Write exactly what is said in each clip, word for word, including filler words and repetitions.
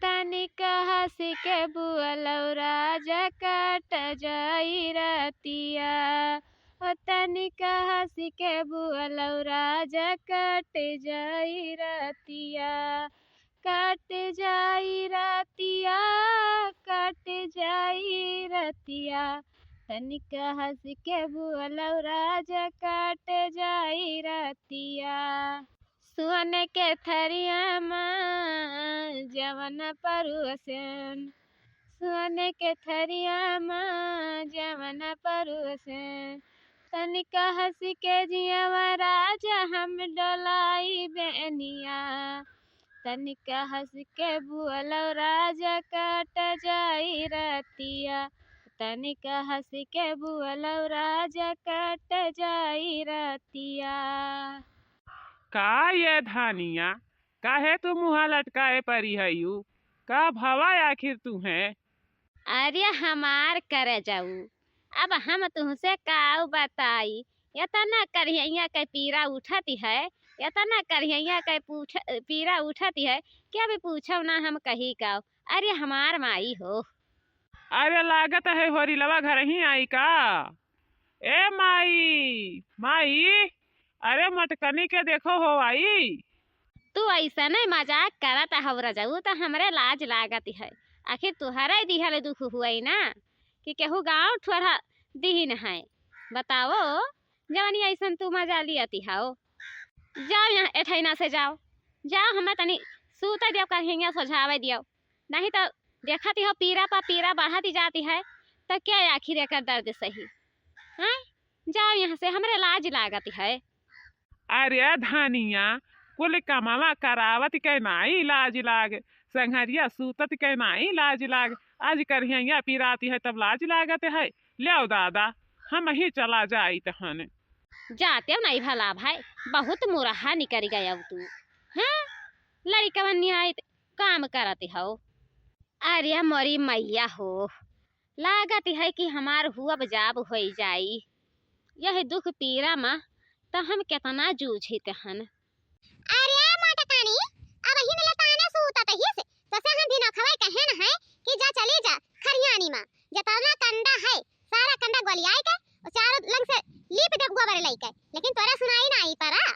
तनिक हँसि के बोलउ राजा कट जाई रतिया, ओ तनिक हँसि के बोलउ राजा कट जाई रतिया, कट जाई रतिया, कट जाई रतिया, तनिक हँसि के बोलउ राजा कट जाई रतिया। सोन के थरिया मा जवन परोसन, सोन के थरिया मा जवन परोसन, तनिक हँसि के जियवा राजा हम डोलाई बेनिया, तनिक हँसि के बोलउ राजा कट जाई रतिया, तनिक हँसि के बोलउ राजा कट जाई रतिया। का ये धनिया, काहे तू मुँह लटकाए परी हयू? का भवा आखिर तुहें? अरे हमार करे जाऊ, अब हम तुहसे काउ बताई, एतना करिहइया के पीरा उठत है, एतना करिहइया के पूछ-, पीरा उठत है कि अभी पूछउ ना हम कही काउ। अरे हमार माई हो। अरे लागत है होरिलवा घरही आई का? ए माई, माई, अरे मोटकनी के देखो हो आई। तू अइसने मजाक करत हउ रजऊ, त हमरे लाज लागत है। आखिर तुहरे दिहल दुख हुअइ ना, कि केहू गाँव ठोरा दिहिन है। बताओ, जवनी अइसन तू मजा लियत हउ। जाओ यहाँ एठैना से जाओ, जाओ हमें तनी सूते दियो, करिहइया सोझावे दियो, नहीं त देखत हउ पीरा पा पीरा बढ़त जात है, त क्या आखिर एकर दर्द सही? हैं? जाओ यहाँ से, हमरे लाज लागत है। अरे धनिया, कुल कमवा करावत के नाई लाज लाग, संघरिया सूतत के नाई लाज लाग, आज करिहइया पिराती है तब लाज लागत है। लेव दादा, हमही चला जाइत हन। जातेउ नाई भला भाई, बहुत मुरहा निकरि गयउ तू। हाँ, लड़िकवन निहाइत काम करत हउ। अरे मोरी मइया हो, लागत है कि हमार हुअब जाब होइ जाई। यह दुख पीरा मा त हम केतना जूझित हन। अरे मोटकानी, अबहिन लताने सूतत हिस, तसे हम भिनखवइ कहेन है कि जा चली जा खरियानी मा, जतना कंडा है सारा कंडा गोलियाइ के, ओ चारों लंग से लीप दे गोबर लइके, लेकिन तोरे सुनाई नाई परा।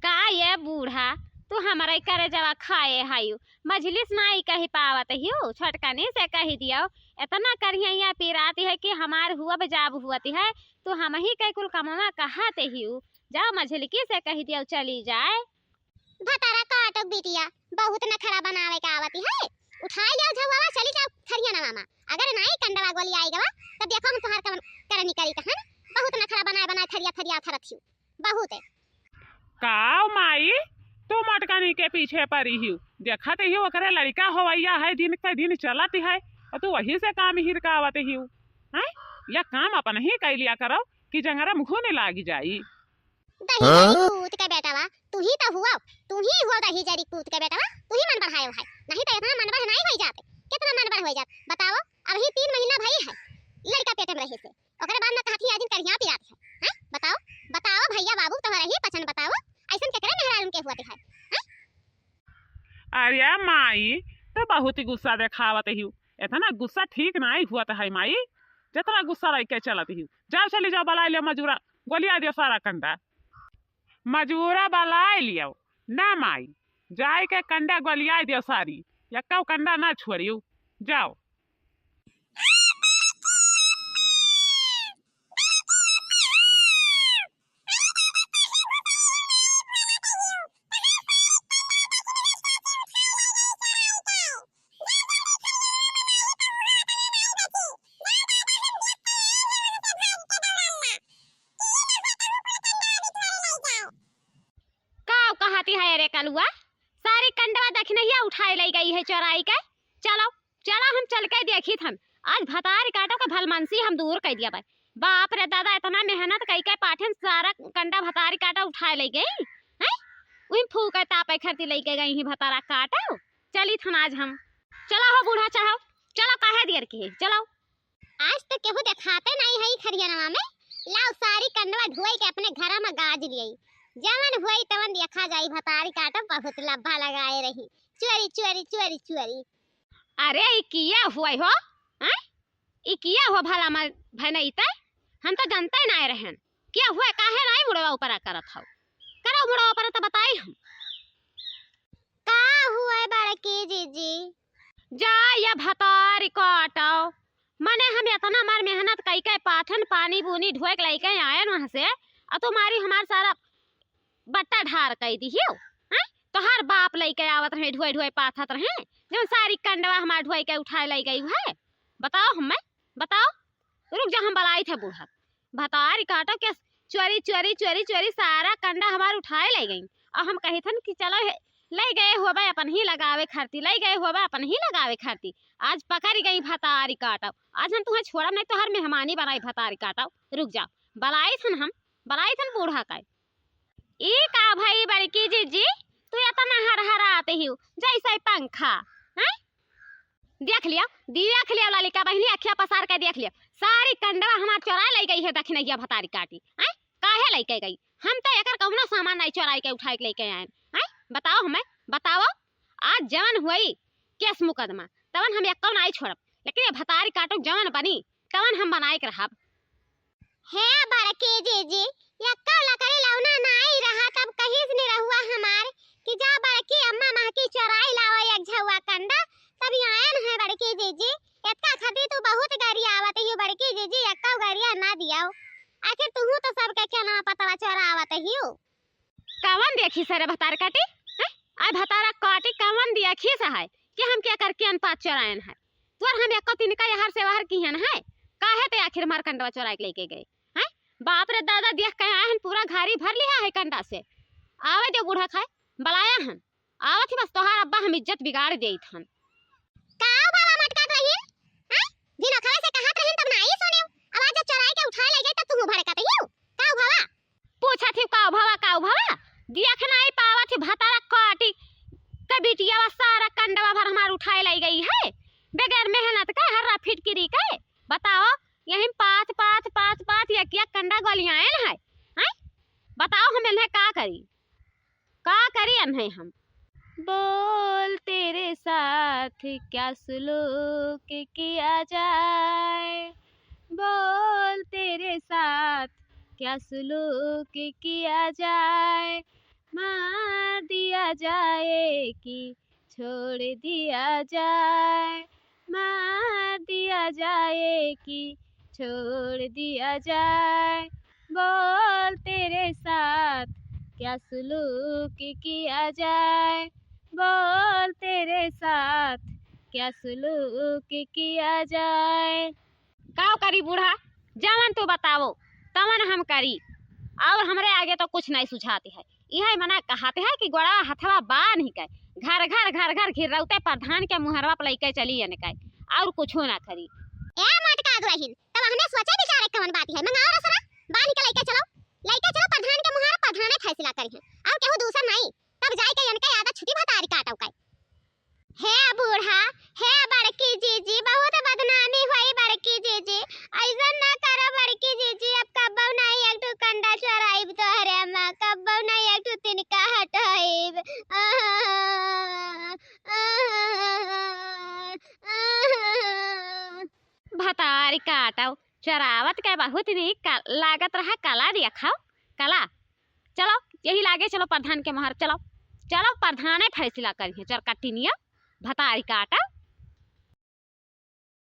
का ये बूढ़ा, तू हमरे करेजवा खाए हयू, मझली से नाई कहि पावत हियू, छोटकनी से कहि दियो, एतना करिहइया पिराती है कि हमार हुअब जाब हुअत है, तू हमही के कुल कमवा कहत हियू, जाओ मझिलकी से कहि दियो चली जाए। भतारा काटो बिटिया, बहुत नखरा बनावे के आवत है, उठाइ लियो झउवा, चली जाओ खरियानवा मा, अगर नाई कंडवा गोलियाइ गवा, तब देखो हम तुहार कवन करनी करी कहन, बहुत नखरा बनाए बनाए थरिया थरिया थरत हियू। बहुत है। काव माई, तू मोटकनी के पीछे परी हियू, देखत हियू ओकरे लड़िका होवइया है, दिन पे दिन चलत है, अउर तू वही से काम हिरकावत हियू, हैं? या काम अपनही कइ लिया करो कि जंगरा मा घुन लागि जाई। दही जरी पूत के बेटवा, तू ही त हुआ, तू ही हुआ दही जरी पूत के बेटवा, तू ही मन बढ़ायो है, नहीं त एतना मन बढ़ नाई होइ जात, केतना मन बढ़ होइ जात, बताओ, अबही तीन महीना भई है लड़िका पेटे मा रहे से, ओकरे बाद मा कहत ही आज दिन करिहा पिरात है, हैं? बताओ, बताओ भइया बाबू, तोहरे ही पचन बताओ, अइसन केकरे मेहरारून के हुअत है, हैं? अरे माई, तू बहुत ही गुस्सा देखावत हियू, एतना गुस्सा ठीक नाई हुअत है माई, जेतना गुस्सा लइके चलत हियू। जाओ चली जाओ, बलाइ लियो मजूरा, गोलियाइ दियो सारा कंडा। मजूरा बलाइ लियो ना माई, जाइ के कंडा गोलियाइ दियो सारी, यक्कउ कंडा ना छोड़ियू, जाओ। का कहती है रे कलुआ? सारी कंडवा दखिनहिया उठाए लइ गई है चोराइ के। चलो, चलो हम चल के देखित हन। आज भतारी काटो के भलमनसी हम दूर कइ दिया बाई। बाप रे दादा, एतना मेहनत कइ के पाठन सारा कंडा भतारी काटो उठाए लइ गई। हैं? उही फूके तापे खरती लइ के गई ही भतारा काटो। चलित हन आज हम। चलो हो बूढ़ा चाहो, चलो काहे देर की है, चलो। आज त केहू देखाते नाई है खरियनवा में। लाओ सारी कंडवा ढोई के अपने घरा में गाज लियाई। जवन होई तवन देखा जाई, भतारी काटो बहुत लब्भा लगाए रही। चोरी, चोरी, चोरी, चोरी। अरे, ई किया हुआ हो? हैं? ई किया हुआ भला मर-, भैने ई तै? हम तो जानते ही नाहीं रहन। किया हुआ, काहे नाहीं मुड़वा ऊपर आ करत हौ? करो मुड़वा ऊपर तो बताई हम। का हुआ बड़की जीजी? जा या भतारी काटो। मने हम एतना मार मेहनत कई के पाथन पानी बूनी ढोए के लइके आयन वहाँ से, अ तुम्हारी हमार सारा बट्टा ढार कई दिहियो, हैं? तोहार बाप लइके आवत रहे, ढोए ढोए पाथत रहे, जौन सारी कंडवा हमार ढोए के उठाए लइ गई है। बताओ हमें, बताओ। रुक जा, हम बलाई थे बूढ़ा। भतारी काटो के चोरी, चोरी, चोरी, चोरी सारा कंडा हमार उठाए लइ गई। अउर हम कही थन कि चलो हे, लइ गए होबे अपन ही लगावे खाती, लइ गए होबे अपन ही लगावे खाती। आज पकड़ी गई भतारी काटो, आज हम तुम्हें छोड़ब नहीं, तोहर मेहमानी बनाई भतारी काटो। रुक जाओ, बलाई थन हम, बलाई थन बूढ़ा का। ई का भई बड़की जीजी, तू एतना हरहरात हिउ जैसे पंखा, हैं? देख लिया, देख लिया ललिका बहिनी, अखिया पसार के देख लिया, सारी कंडवा हमार चोराए लइ गई है दखिनैया भतारी काटी, हैं? काहे लइके गई? हम तो एकर कउनो सामान नाहीं चोराए के उठाए के लइके आएन, हैं? बताओ हमें, बताओ। आज जवन हुई केस मुकदमा, तवन हम एक्को नाहीं छोड़ब, लेकिन ये भतारी काटो जवन बनी, तवन हम बनाए के रहब। हे बड़की जीजी, यक्का लकड़ी लौना नाई रहा, तब कहिस निरहुआ हमार कि जा बड़की अम्मा महकी चोराई लावा एक झौआ कंडा, तब आयन है बड़की जीजी। एतका खती तू बहुत गरियावत हियो बड़की जीजी, यक्का गरिया ना दियाओ। आखिर तुहू तो सबके केनवा पतवा चोरावत हियो। कवन देखिस रे भतार काटी? हैं? आय भतारा काटी कवन देखिस है कि हम के कर केन पात चोरायन है? तोर हम एको तिनका यहर से वहर किहन है? काहे ते आखिर मार कंडवा चोराए के लेके गए? हैं? बाप रे दादा, देख के आए हन, पूरा घारी भर लिहा है कंडा से। आवे दे बूढ़ा खाए, बलाया हन। आवत ही बस तोहार अब्बा हम इज्जत बिगाड़ देइत हन। का बाबा मटकात रही? हैं? दिन अखड़ा से कहत रहिन तब ना आई सुनियो। अब आज जब चोराए के उठाए ले गए तब तुहू भड़कत हियो। का बाबा? पूछत ही काउ भवा, काउ भवा? देख नाई पावत ही भतारा काटी के बिटिया वा सारा कंडवा भर हमार उठाए लाई गई है। बगैर मेहनत के हर्रा फिटकिरी के। बताओ, यही पात, पात, पात, पात एक, एक कंडा गलियाएन है। हैं? बताओ हम इन्हें का करी? का करी इन्हें हम? बोल तेरे साथ क्या सुलूक किया जाए, बोल तेरे साथ क्या सुलूक किया जाए, मार दिया जाए कि छोड़ दिया जाए, मार दिया जाए कि छोड़ दिया जाए, बोल तेरे साथ क्या सुलूक किया जाए, बोल तेरे साथ क्या सुलूक किया जाए। काव करी बूढ़ा, जवन तू बतावो, तवन हम करी, और हमरे आगे तो कुछ नहीं सुझात है। इहे मना कहत है कि गोड़वा हथवा बान्हि के घर घर, घर घर घिरौते प्रधान के मुहरवा पर लइके चली अन के, और कुछो ना करी। ए मटका दुरहिन, तब हमें सोचे विचारे कवन बात है, मंगाओ रसरा, बान्हि के लइके चलो, लइके चलो प्रधान के मुहर, प्रधाने फैसला करी है, और केहू दूसर नहीं, तब जाए के अन के आदत छुटी भतारी काटो के। हे बूढ़ा, हे बड़की जीजी, बहुत बदनामी होई बड़की जीजी, ऐसन ना करो बड़की जीजी, अब कब्बो नहीं एक ठो कंडा चोराइब तोहरे अम्मा, कब्बो नहीं एक ठो तिनका हटाइब। आहा, आहा, आहा। भतारी काटो, चोरावत के बहुत नीक का-, लागत रहा, कला दिया खाओ, कला। चलो, यही लागे, चलो प्रधान के महर, चलो, चलो प्रधाने फैसला करिहे, चोरकट्टी निया, भतारी काटा।